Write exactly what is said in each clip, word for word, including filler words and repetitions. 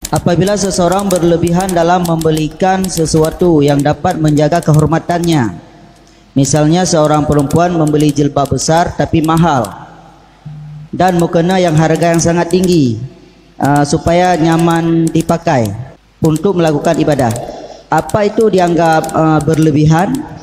Apabila seseorang berlebihan dalam membelikan sesuatu yang dapat menjaga kehormatannya, misalnya seorang perempuan membeli jilbab besar tapi mahal dan mukena yang harga yang sangat tinggi, uh, supaya nyaman dipakai untuk melakukan ibadah, apa itu dianggap uh, berlebihan?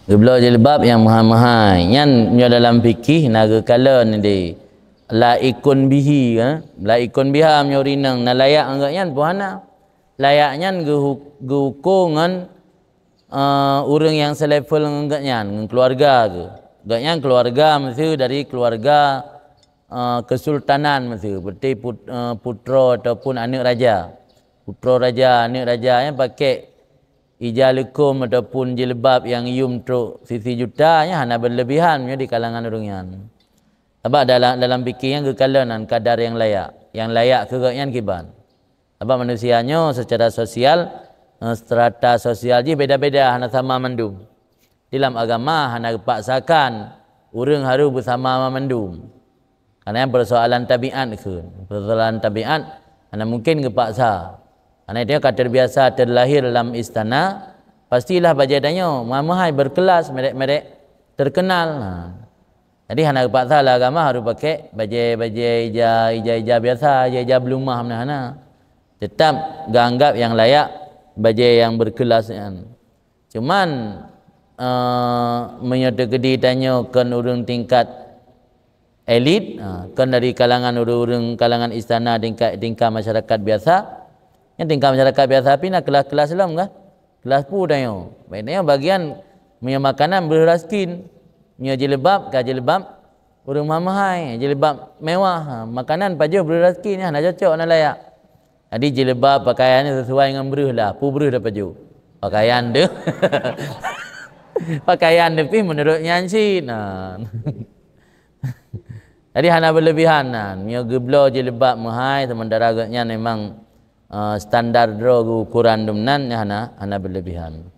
Geubloe jilbab nyang meuhai-meuhai. Nyan nyoe dalam fikih na geukalon di laikun bihi, eh? Laikun biha meunyoe rineng na layak ngon geuh nyan peue hana. Layak nyan geuhu-, geuhuköm ngon, eh, ureuëng nyang selevel ngon geuh nyan, ngon keuluwarga geuh. Geuh nyan keuluwarga meuseu dari keuluwarga, eh, kesultanan meuseu, berarti put-, eh, putroe ataupun aneuëk raja. Putroe raja, aneuëk raja nyan pakai ija leukom ataupun jilbab nyang yum trok sisi juta nyan hana berlebihan nyoe di kalangan ureuëng nyan. Sabab dalam, dalam fikih nyan geukalon nan kadar nyang layak. Nyang layak keu geuh nyan kiban. Sabab manusia nyoe secara sosial, eh, strata sosial jih beda-beda, hana sama mandum. Di lam agama hana geupaksakan ureuëng harus beusama mandum. Karena nyan persoalan tabiat kheun. Persoalan tabiat hana mungkin geupaksa. Karena itu ka terbiasa terlahir dalam istana, pastilah bajée tanyoe meuhai-meuhai berkelas, merek-merek terkenal. Ha. Jadi hana geupaksa lah agama harus pakai bajée-bajée ija, ija-ija biasa, ija-ija beulumah meunan hana. Tetap geuanggap nyang layak bajée nyang berkelas nyan. Cuman, eh, meunyoe teukeudi tanyoe kon ureuëng tingkat elit, ha, kon dari kalangan ureuëng-ureuëng kalangan istana tingkat, tingkat masyarakat biasa, nyan tingkat masyarakat biasa pih na kelas-kelas lom kan? Kelas peue tanyoe? Baik tanyoe bagian meunyoe makanan breuh raskin, meunyoe jilbab ka jilbab ureuëng meuhai-meuhai, jilbab mewah, ha, makanan pajoh breuh raskin, hana cocok, hana layak. Jadi jilbab pakaian nyan sesuai ngon breuh lah, peue breuh tapajoh. Pakaian deuh. Pakaian deuh pih meunurot nyan cit. Nah. Jadi hana berlebihan nan. Meunyoe geubloe jilbab meuhai sementara geuh nyan memang, eh, standar droe geuh ukuran dum nan, nyan hana, hana berlebihan.